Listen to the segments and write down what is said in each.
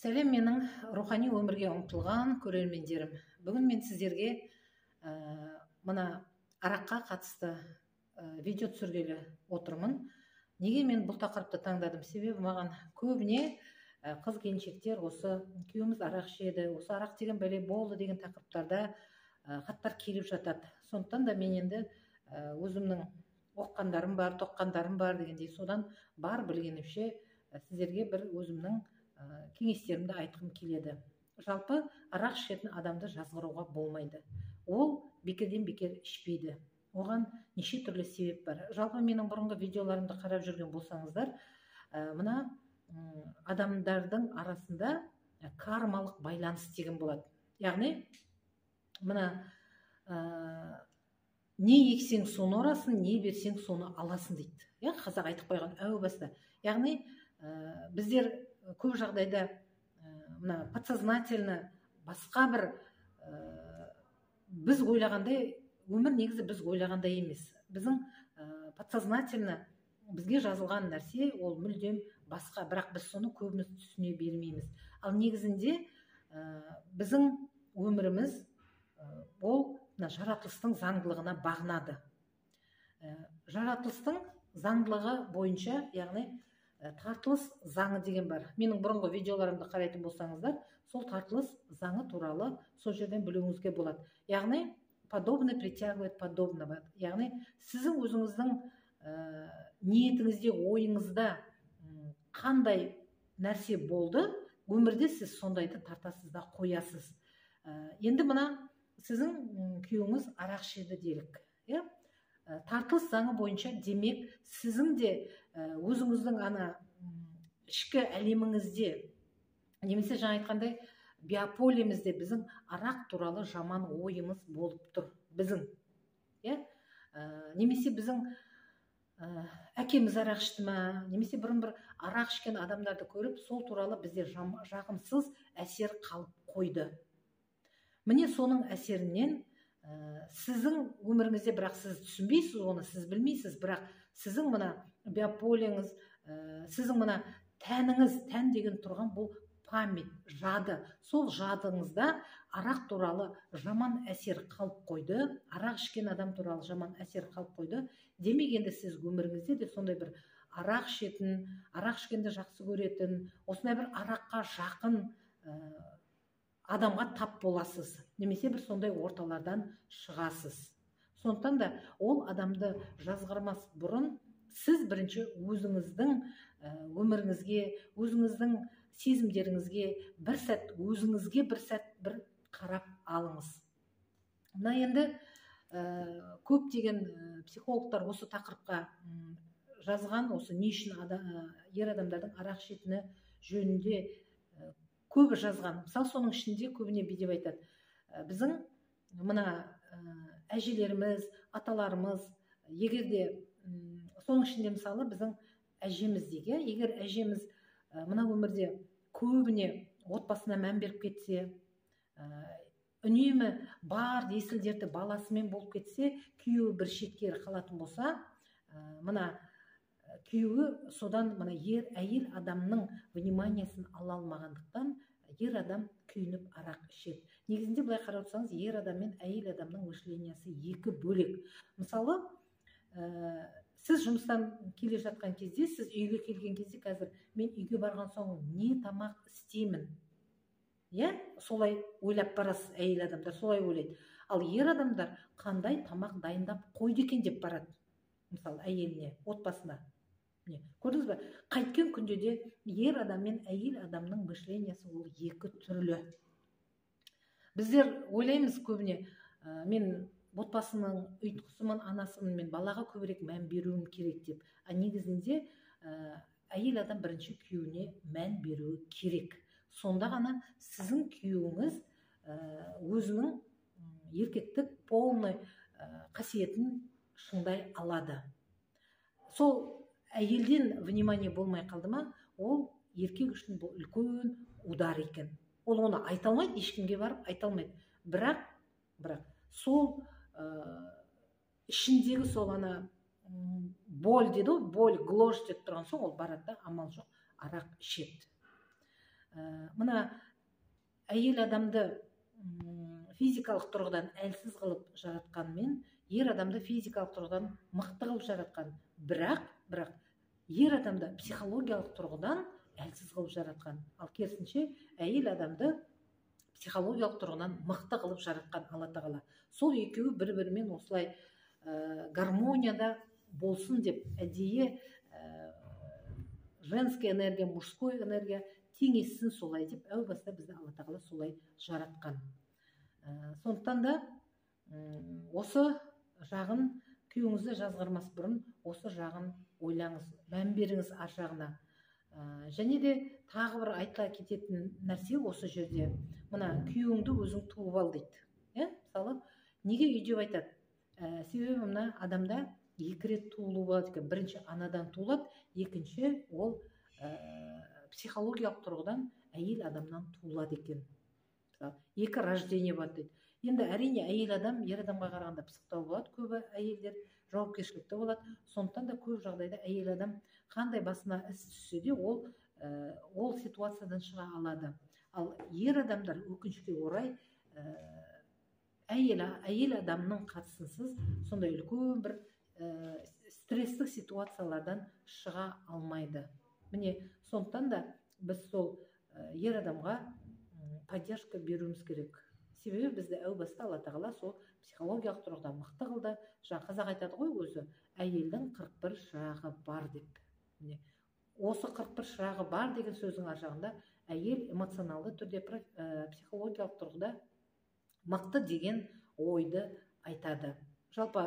Сәлем, менің рухани өмірге ұмтылған көрермендерім. Бүгін мен сіздерге мына араққа қатысты видео түсіргелі отырмын. Неге мен бұл тақырыпты таңдадым? Себебі маған көбіне қыз келіншектер осы күйеуіміз арақ ішеді, осы арақ деген бәле болды деген тақырыптарда хаттар келіп жатады. Сондықтан да мен енді өзімнің оққандарым бар, тоққандарым бар дегендей, содан бар білгенімше сіздерге бір өзімнің кеңестерімді айтқым келеді. Жалпы арақ ішетін адамды жазғыруға болмайды. Ол бекерден бекер ішпейді. Оған неше түрлі себеп бар. Жалпы менің бұрынғы видеоларымды қарап жүрген болсаңыздар, мына адамдардың арасында кармалық байланыс деген болады. Яғни мына не ексең соны орасың, не берсең соны аласың дейді. Иә, қазақ айтып қойған әу баста. Яғни біздер көп жағдайда мына подсознательно басқа бір біз ойлағандай, өмір негізі біз ойлағандай емес. Біздің подсознательно бізге жазылған нәрсе ол мүлдем басқа, бірақ біз соны көбіміз түсіне бермейміз. Ал негізінде біздің өміріміз ол мына жаратылыстың заңдылығына бағынады. Жаратылыстың заңдылығы бойынша, яғни тартылыс заңы деген бар. Менің бұрынғы видеоларымды қарайтын болсаңыздар, сол тартылыс заңы туралы сол жерден білуіңізге болады. Яғни подобное притягивает подобного. Яғни сіздің өзіңіздің ниетіңізде, ойыңызда қандай нәрсе болды, өмірде сіз сондайды тартасыз да қоясыз. Енді мына сіздің күйеуіңіз арақ ішеді делік, иә? Тартылыс заңы бойынша, демек, сіздің де өзіңіздің ана ішкі әлеміңізде, немесе жаңа айтқандай биополемізде біздің арақ туралы жаман ойымыз болып тұр біздің, иә? Немесе біздің әкеміз арақ ішті ма, немесе бұрын бір арақ ішкен адамдарды көріп, сол туралы бізде жағымсыз әсер қалып қойды. Міне, соның әсерінен сіздің өміріңізде, бірақ сіз түсінбейсіз оны, сіз білмейсіз, бірақ сіздің мына биополеңіз, сіздің мына тәніңіз, тән деген тұрған бұл память, жады, сол жадыңызда арақ туралы жаман әсер қалып қойды, арақ ішкен адам туралы жаман әсер қалып қойды. Демек, енді сіз өміріңізде де сондай бір арақ ішетін, арақ ішкенді жақсы көретін, осындай бір араққа жақын адамға тап боласыз, немесе бір сондай орталардан шығасыз. Сондықтан да ол адамды жазғырмас бұрын сіз бірінші өзіңіздің өміріңізге, өзіңіздің сезімдеріңізге бір сәт, өзіңізге бір сәт бір қарап алыңыз. Мына енді көптеген психологтар осы тақырыпқа жазған, осы не үшін ер адамдардың арақ ішетіні жөнінде көбі жазған. Мысалы, соның ішінде көбіне бүй деп айтады. Біздің мына әжелеріміз, аталарымыз, егер де соның ішінде мысалы біздің әжеміз дейік, иә, егер әжеміз мына өмірде көбіне отбасына мән беріп кетсе, үнемі бар есіл дерті баласымен болып кетсе, күйеуі бір шеткері қалатын болса, мына күйеуі содан мына ер әйел адамның вниманиясын ала алмағандықтан ер адам күйініп арақ ішеді. Негізінде былай қарап отырсаңыз, ер адам мен әйел адамның мышлениясы екі бөлек. Мысалы, сіз жұмыстан келе жатқан кезде, сіз үйге келген кезде, қазір мен үйге барған соң не тамақ істеймін, иә, солай ойлап барасыз. Әйел адамдар солай ойлайды. Ал ер адамдар қандай тамақ дайындап қойды екен деп барады, мысалы, әйеліне, отбасына. Міне, көрдіңіз бе, қайткен күнде де ер адам мен әйел адамның мышлениясы ол екі түрлі. Біздер ойлаймыз көбіне, мен отбасының ұйытқысымын, анасымын, мен балаға көбірек мән беруім керек деп. А негізінде әйел адам бірінші күйеуіне мән беруі керек. Сонда ғана сіздің күйеуіңіз өзінің еркектік полный қасиетін шыңдай алады. Сол әйелден внимание болмай қалды ма, ол еркек үшін бұл үлкен удар екен. Ол оны айта алмайды, ешкімге барып айта алмайды. Бірақ сол ішіндегі сол ана боль дейді ғой, боль гложет деп тұрған соң, ол барады да, амал жоқ, арақ ішеді. Мына әйел адамды физикалық тұрғыдан әлсіз қылып жаратқанмен, ер адамды физикалық тұрғыдан мықты қылып жаратқан. Бірақ ер адамды психологиялық тұрғыдан әлсіз қылып жаратқан. Ал керісінше әйел адамды психологиялық тұрғыдан мықты қылып жаратқан Алла Тағала. Сол екеуі бір-бірімен осылай гармонияда болсын деп әдейі женская энергия, мужской энергия теңессін солай деп әу баста бізді Алла Тағала солай жаратқан. Сондықтан да осы жағын, күйеуіңізді жазғырмас бұрын осы жағын ойлаңыз, мән беріңіз ар жағына. Және де тағы бір айта кететін нәрсе осы жерде, мына күйеуіңді өзің туып ал дейді. Мысалы, неге үй деп айтады? Себебі мына адамда екі рет туылу болады екен. Бірінші анадан туылады, екінші ол психологиялық тұрғыдан әйел адамнан туылады екен. Мысалы, екі рождение бар дейді. Енді әрине әйел адам ер адамға қарағанда пысықтау болады, көбі әйелдер жауапкершілікті болады. Сондықтан да көп жағдайда әйел адам қандай басына іс түссе де ол ситуациядан шыға алады. Ал ер адамдар өкінішке орай әйел адамның қатысынсыз сондай үлкен бір стресстік ситуациялардан шыға алмайды. Міне, сондықтан да біз сол ер адамға поддержка беруіміз керек. Себебі бізді әу баста Алла Тағала сол психологиялық тұрғыдан мықты қылды. Жаңа қазақ айтады ғой өзі, әйелдің 41 шырағы бар деп. Міне, осы 41 шырағы бар деген сөздің ар жағында әйел эмоционалды түрде, психологиялық тұрғыда мықты деген ойды айтады. Жалпы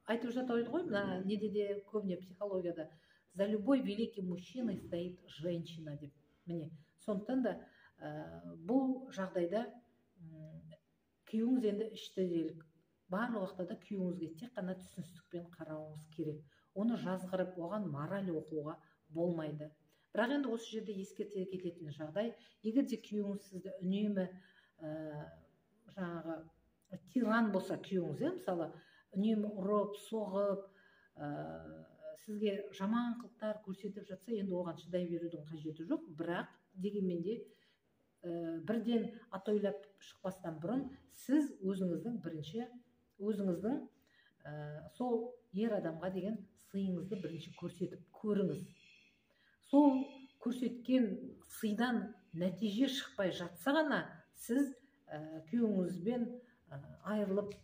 айтып жатады ғой, мына неде де көбіне психологияда за любой великий мужчиной стоит женщина деп. Міне, сондықтан да бұл жағдайда күйеуіңіз енді ішті делік, барлық уақытта да күйеуіңізге тек қана түсіністікпен қарауыңыз керек. Оны жазғырып, оған мораль оқуға болмайды. Бірақ енді осы жерде ескерте кететін жағдай, егер де күйеуіңіз сізді үнемі жаңағы тиран болса күйеуіңіз, мысалы, үнемі ұрып, соғып, сізге жаман қылықтар көрсетіп жатса, енді оған шыдай берудің қажеті жоқ. Бірақ дегенмен де бірден атойлап шықпастан бұрын сіз өзіңіздің бірінші өзіңіздің сол ер адамға деген сыйыңызды бірінші көрсетіп көріңіз. Сол көрсеткен сыйдан нәтиже шықпай жатса ғана сіз күйеуіңізбен айырылып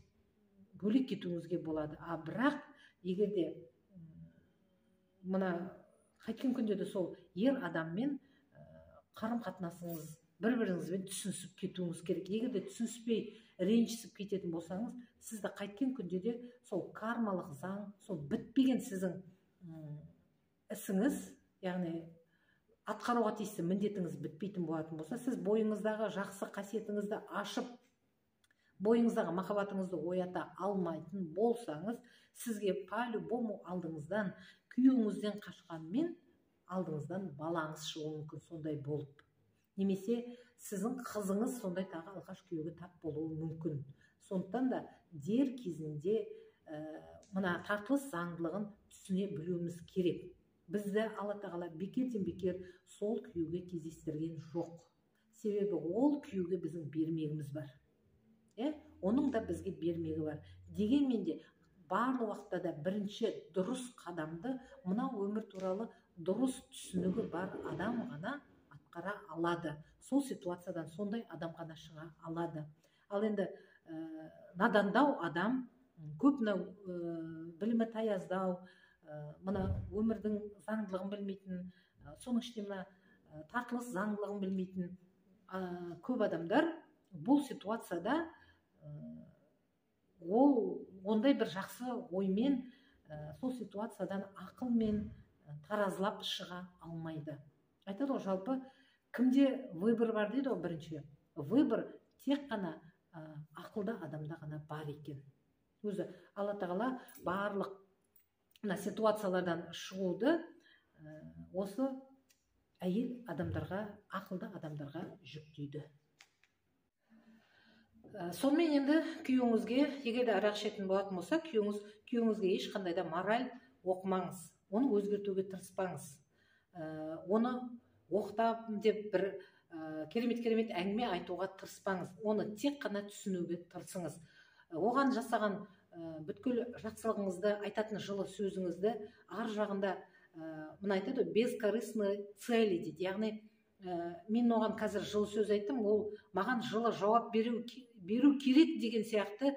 бөлек кетуіңізге болады. А бірақ егер де мына қайткен күнде де сол ер адаммен қарым қатынасыңыз бір-біріңізбен түсінісіп кетуіңіз керек. Егер де түсініспей ренжісіп кететін болсаңыз, сізді қайткен күнде де сол кармалық заң, сол бітпеген сіздің ісіңіз, яғни атқаруға тиісті міндетіңіз бітпейтін болатын болса, сіз бойыңыздағы жақсы қасиетіңізді ашып, бойыңыздағы махаббатыңызды оята алмайтын болсаңыз, сізге по-любому алдыңыздан күйеуіңізден қашқанмен алдыңыздан балаңыз шығуы мүмкін сондай болып. Немесе сіздің қызыңыз сондай тағы алғаш күйеуге тап болуы мүмкін. Сондықтан да дер кезінде мына тартылыс заңдылығын түсіне білуіміз керек. Бізді Алла Тағала бекерден бекер сол күйеуге кездестірген жоқ. Себебі ол күйеуге біздің бермегіміз бар. Оның да бізге бермегі бар. Дегенмен де барлық уақытта да бірінші дұрыс қадамды мынау өмір туралы дұрыс түсінігі бар адам ғана атқара алады. Сол ситуациядан сондай адам ғана шыға алады. Ал енді надандау адам, көп мынау білімі таяздау, мына өмірдің заңдылығын білмейтін, соның ішінде мына тартылыс заңдылығын білмейтін көп адамдар бұл ситуацияда ол ондай бір жақсы оймен сол ситуациядан ақылмен таразылап шыға алмайды. Айтады ғой, жалпы кімде выбор бар дейді ғой, бірінші выбор тек қана ақылды адамда ғана бар екен. Өзі Алла Тағала барлық мына ситуациялардан шығуды осы әйел адамдарға, ақылды адамдарға жүктейді. Сонымен енді күйеуіңізге, егер де арақ ішетін болатын болса, күйеуіңізге ешқандай да мораль оқымаңыз, оны өзгертуге тырыспаңыз. Оны оқтап деп бір керемет әңгіме айтуға тырыспаңыз. Оны тек қана түсінуге тырысыңыз. Оған жасаған бүткіл жақсылығыңызды, айтатын жылы сөзіңізді ар жағында, мына айтады, бескорыстные цели дейді. Яғни мен оған қазір жылы сөз айттым, ол маған жылы жауап беру керек деген сияқты,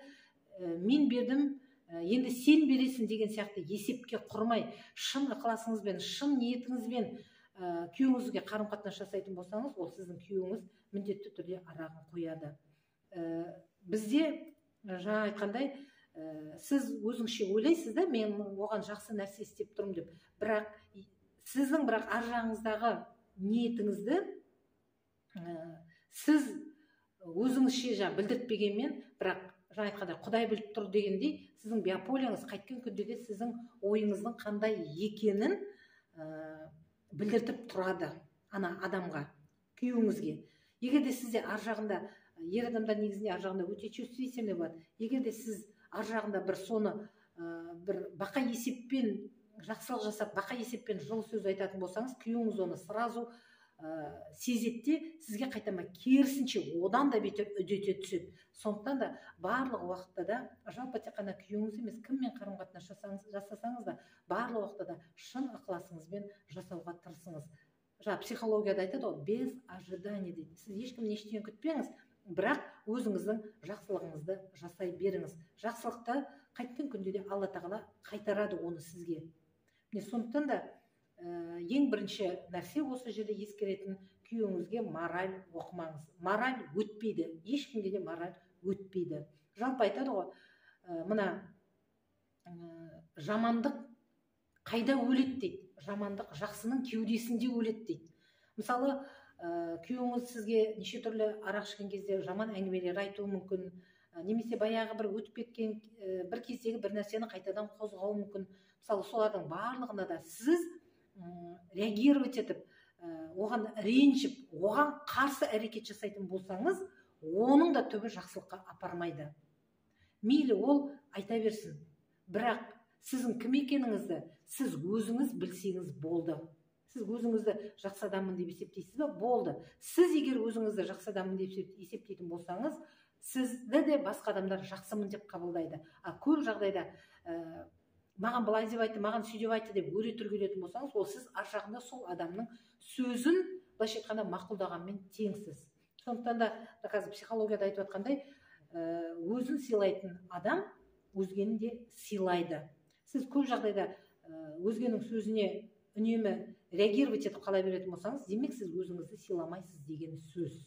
мен бердім, енді сен бересің деген сияқты есепке құрмай, шын ықыласыңызбен, шын ниетіңізбен күйеуіңізге қарым қатынас жасайтын болсаңыз, ол сіздің күйеуіңіз міндетті түрде арағын қояды. Бізде жаңа айтқандай, сіз өзіңізше ойлайсыз да, мен оған жақсы нәрсе істеп тұрмын деп, бірақ сіздің бірақ ар жағыңыздағы ниетіңізді сіз өзіңізше жаңа білдіртпегенмен, бірақ жаңа айтқандай Құдай біліп тұр дегендей, сіздің биополяңыз қайткен күнде де сіздің ойыңыздың қандай екенін білдіртіп тұрады ана адамға, күйеуіңізге. Егер де сізде ар жағында, ер адамдар негізінде ар жағында өте чувствительный болады. Егер де сіз ар жағында бір соны бір бақа есеппен жақсылық жасап, бақа есеппен жылы сөз айтатын болсаңыз, күйеуіңіз оны сразу сезеді де, сізге қайтама керісінше одан да бетер үдете түседі. Сондықтан да барлық уақытта да, жалпы тек қана күйеуіңіз емес, кіммен қарым қатынас жасасаңыз да, барлық уақытта да шын ықыласыңызбен жасауға тырысыңыз. Жаңа психологияда айтады ғой, без ожидания дейді. Сіз ешкімнен ештеңе күтпеңіз, бірақ өзіңіздің жақсылығыңызды жасай беріңіз. Жақсылықты қайткен күнде де Алла тағала қайтарады оны сізге. Міне, сондықтан да ең бірінші нәрсе осы жерде ескеретін, күйеуіңізге мораль оқымаңыз. Мораль өтпейді, ешкімге де мораль өтпейді. Жалпы айтады ғой, мына жамандық қайда өледі дейді, жамандық жақсының кеудесінде өледі дейді. Мысалы, күйеуіңіз сізге неше түрлі арақ ішкен кезде жаман әңгімелер айтуы мүмкін, немесе баяғы бір өтіп кеткен бір кездегі бір нәрсені қайтадан қозғауы мүмкін. Мысалы, солардың барлығына да сіз реагировать етіп, оған ренжіп, оған қарсы әрекет жасайтын болсаңыз, оның да түбі жақсылыққа апармайды. Мейлі ол айта берсін, бірақ сіздің кім екеніңізді сіз өзіңіз білсеңіз болды. Сіз өзіңізді жақсы адаммын деп есептейсіз бе? Болды. Сіз егер өзіңізді жақсы адаммын деп есептейтін болсаңыз, сізді де басқа адамдар жақсымын деп қабылдайды. А көп жағдайда маған былай деп айтты, маған сөйтіп айтты деп өре түргелетін болсаңыз, ол сіз ар жағында сол адамның сөзін былайша айтқанда мақұлдағанмен теңсіз. Сондықтан да қазір психологияда айтып жатқандай, өзін сыйлайтын адам өзгені де сыйлайды. Сіз көп жағдайда өзгенің сөзіне үнемі реагировать етіп қала беретін болсаңыз, демек сіз өзіңізді сыйламайсыз деген сөз.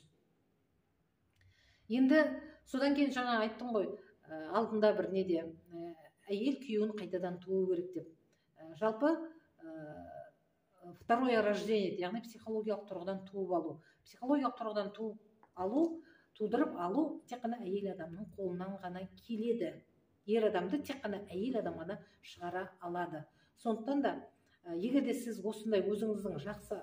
Енді содан кейін жаңа айттым ғой, алдында бір неде әйел күйеуін қайтадан туу керек деп. Жалпы второе рождение, яғни психологиялық тұрғыдан туып алу. Психологиялық тұрғыдан туып алу, тудырып алу тек қана әйел адамның қолынан ғана келеді. Ер адамды тек қана әйел адам ғана шығара алады. Сондықтан да егер де сіз осындай өзіңіздің жақсы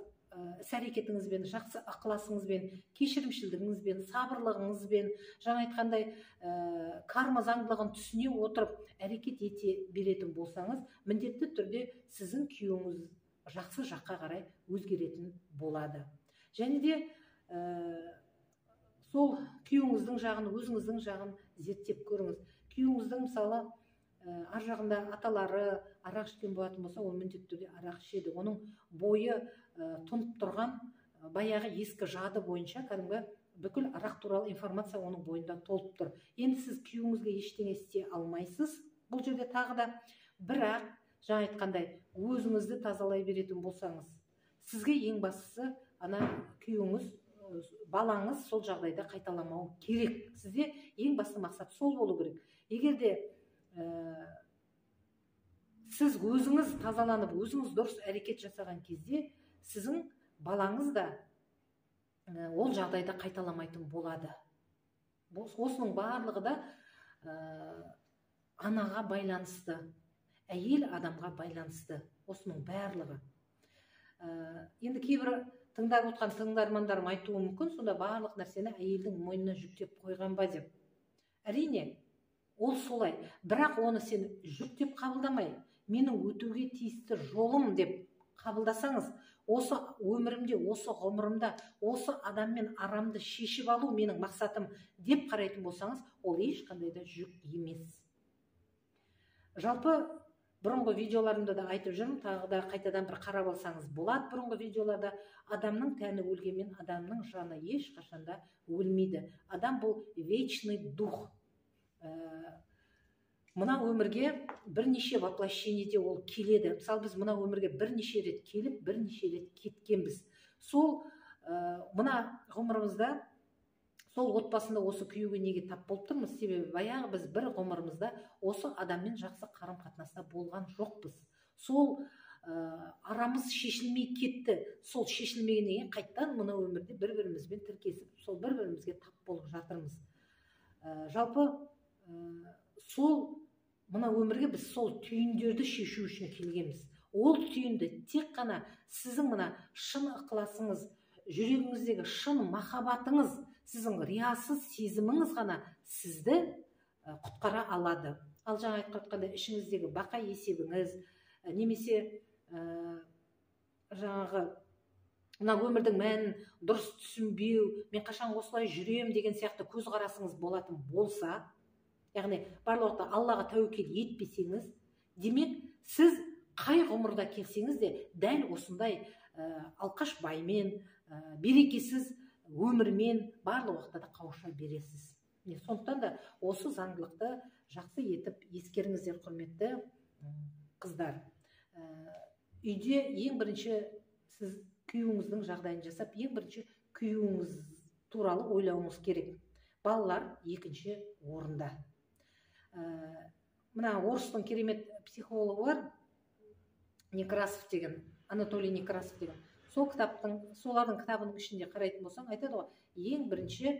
іс-әрекетіңізбен, жақсы ықыласыңызбен, кешірімшілдігіңізбен, сабырлығыңызбен, жаңа айтқандай карма заңдылығын түсіне отырып әрекет ете беретін болсаңыз, міндетті түрде сіздің күйеуіңіз жақсы жаққа қарай өзгеретін болады. Және де сол күйеуіңіздің жағын, өзіңіздің жағын зерттеп көріңіз. Күйеуіңіздің мысалы ар жағында аталары арақ ішкен болатын болса, ол міндетті түрде арақ ішеді. Оның бойы тұнып тұрған баяғы ескі жады бойынша кәдімгі бүкіл арақ туралы информация оның бойында толып тұр. Енді сіз күйеуіңізге ештеңе істей алмайсыз бұл жерде тағы да, бірақ жаңа айтқандай өзіңізді тазалай беретін болсаңыз, сізге ең бастысы ана күйеуіңіз, балаңыз сол жағдайда қайталамау керек. Сізде ең басты мақсат сол болу керек. Егер де сіз өзіңіз тазаланып, өзіңіз дұрыс әрекет жасаған кезде, сіздің балаңыз да ол жағдайда қайталамайтын болады. Осының барлығы да анаға байланысты, әйел адамға байланысты, осының барлығы. Енді кейбір тыңдап отқан тыңдармандарым айтуы мүмкін, сонда барлық нәрсені әйелдің мойнына жүктеп қойған ба деп. Әрине, ол солай, бірақ оны сен жүктеп қабылдамай, менің өтуге тиісті жолым деп қабылдасаңыз, Осы өмірімде, осы ғұмырымда, осы адаммен арамды шешіп алу менің мақсатым деп қарайтын болсаңыз, ол ешқандай да жүк емес. Жалпы бұрынғы видеоларымда да айтып жүрмін, тағы да қайтадан бір қарап алсаңыз болады. Бұрынғы видеоларда адамның тәні өлгенмен адамның жаны ешқашанда өлмейді. Адам бұл вечный дух. Мына өмірге бірнеше воплощениеде ол келеді. Мысалы, біз мына өмірге бірнеше рет келіп, бірнеше рет кеткенбіз. Сол мына ғұмырымызда сол отбасында осы күйеуге неге тап болып тұрмыз? Себебі баяғы біз бір ғұмырымызда осы адаммен жақсы қарым-қатынаста болған жоқпыз. Сол арамыз шешілмей кетті. Сол шешілмегеннен кейін қайтадан мына өмірде бір-бірімізбен тіркесіп, сол бір-бірімізге тап болып жатырмыз. Жалпы сол мына өмірге біз сол түйіндерді шешу үшін келгенбіз. Ол түйінді тек қана сіздің мына шын ықыласыңыз, жүрегіңіздегі шын махаббатыңыз, сіздің риясыз сезіміңіз ғана сізді құтқара алады. Ал жаңа айтып жатқандай ішіңіздегі бақа есебіңіз немесе жаңағы мына өмірдің мәнін дұрыс түсінбеу, мен қашан осылай жүрем деген сияқты көзқарасыңыз болатын болса, яғни барлық уақытта Аллаға тәуекел етпесеңіз, демек сіз қай ғұмырда келсеңіз де дәл осындай алқаш баймен, берекесіз өмірмен барлық уақытта да қауыша бересіз. Сондықтан да осы заңдылықты жақсы етіп ескеріңіздер, құрметті қыздар. Үйде ең бірінші сіз күйеуіңіздің жағдайын жасап, ең бірінші күйеуіңіз туралы ойлауыңыз керек. Балалар екінші орында. Мына орыстың керемет психологы бар, Некрасов деген, Анатолий Некрасов деген. Сол кітаптың, солардың кітабының ішінде қарайтын болсаң, айтады ғой, ең бірінші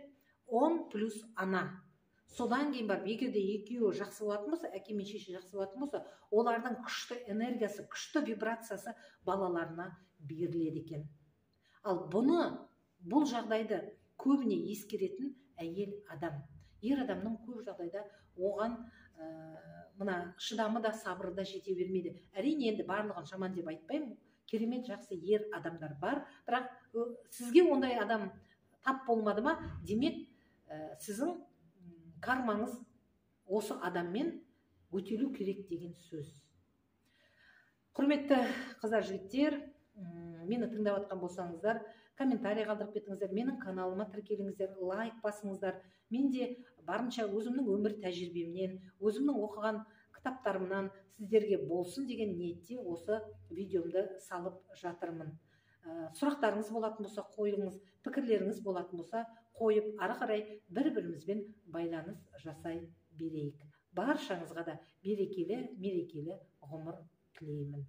он плюс ана. Содан кейін барып, егер де екеуі жақсы болатын болса, әке мен шеше жақсы болатын болса, олардың күшті энергиясы, күшті вибрациясы балаларына беріледі екен. Ал бұны, бұл жағдайды көбіне ескеретін әйел адам. Ер адамның көп жағдайда оған мына шыдамы да, сабыры да жете бермейді. Әрине, енді барлығын жаман деп айтпаймын, керемет жақсы ер адамдар бар, бірақ сізге ондай адам тап болмады ма, демек сіздің кармаңыз осы адаммен өтелу керек деген сөз. Құрметті қыздар, жігіттер, мені тыңдап жатқан болсаңыздар, комментарий қалдырып кетіңіздер, менің каналыма тіркеліңіздер, лайк басыңыздар. Мен де барынша өзімнің өмір тәжірибемнен, өзімнің оқыған кітаптарымнан сіздерге болсын деген ниетте осы видеомды салып жатырмын. Сұрақтарыңыз болатын болса қойыңыз, пікірлеріңіз болатын болса қойып, ары қарай бір-бірімізбен байланыс жасай берейік. Баршаңызға да берекелі, мерекелі ғұмыр тілеймін.